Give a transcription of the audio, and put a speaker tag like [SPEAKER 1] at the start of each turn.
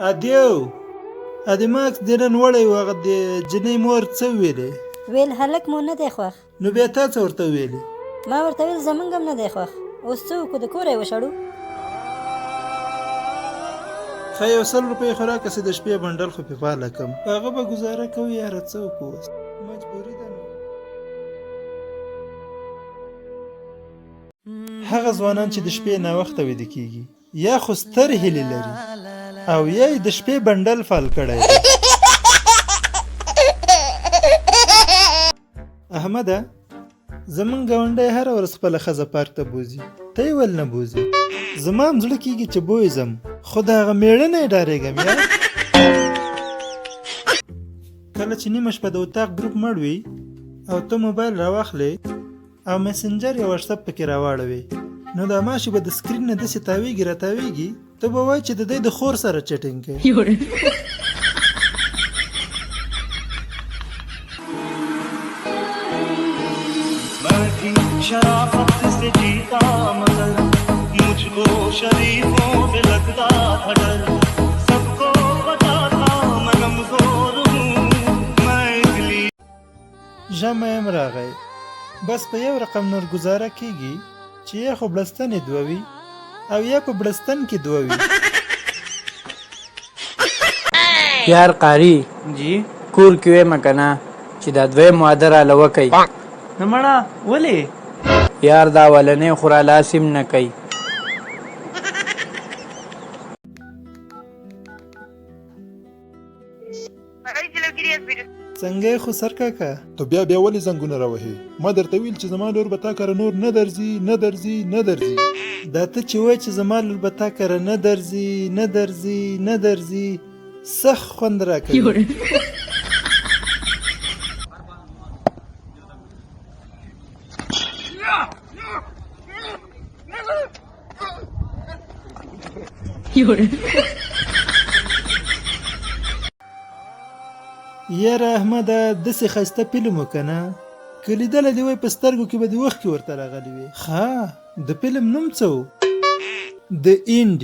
[SPEAKER 1] ادیو ادې ماکس دې نن وړی و، هغه د جنۍ مور څه ویلې؟
[SPEAKER 2] ویل هلک مو نه دی خوښ.
[SPEAKER 1] نو بیا تا څه ورته ویلې؟
[SPEAKER 2] ما ورته ویل زمونږ هم نه دی خوښ، اوس څه وکړو د کوره یې وشړو؟
[SPEAKER 1] ښه یو 100 روپۍ خو راکړه چې د شپې بنډل خو پې فعاله کړم، په هغه به ګوزاره کوو یاره، څه وکړو اوس مجبوري ده نو. هغه ځوانان چې د شپې ناوخته ویده کیږي یا خو ستر هیلې لري او یا یې د شپې بنډل فعال کړی دی. احمده زمونږ ګاونډی هره ورځ خپله ښځه پارک ته بوځي، ته یې ولې نه بوځې؟ زما هم زړه کیږي چې بویځم خو د هغه میړه نه یې ډارېږم یار. کله چې نیمه شپه د اتاق ګروپ مړ وي او ته موبایل راواخلې او مسنجر یا واټساپ پکې راواړوې نو دا ماشي به د سکرین نه داسې تاویږي راتاویږي، ته به وایې چې د دی د خور سره چټینګ کوي. ژمی هم راغی، بس په یو رقم نور ګوزاره کیږي چې یا خو بړستنې دوه وي او یا په بړستن کې دوه وي.
[SPEAKER 3] یار قاری
[SPEAKER 4] جی
[SPEAKER 3] کور کې وایم کنه چې دا دویم واده راله وکئ.
[SPEAKER 4] نه مړه ولې؟
[SPEAKER 3] یار دا اولنی خو راله هسې هم نه کوي.
[SPEAKER 1] څنګه یې خسر کاکا؟
[SPEAKER 5] ته بیا بیا ولې زنګونه راوهې؟ ما درته ویل چې زما لور به تا کره نور نه درځي، نه درځي، نه درځي.
[SPEAKER 1] دا ته چې وایې چې زما لور به تا کره نه درځي، نه درځي، نه درځي، سخت خوند راکوي. یاره احمده داسې ښایسته فلم و که نه که لیدلی دې وای په سترګو کې به دې اوښکې ورته راغلې وې. ښه د فلم نوم څه و؟ د اینډ.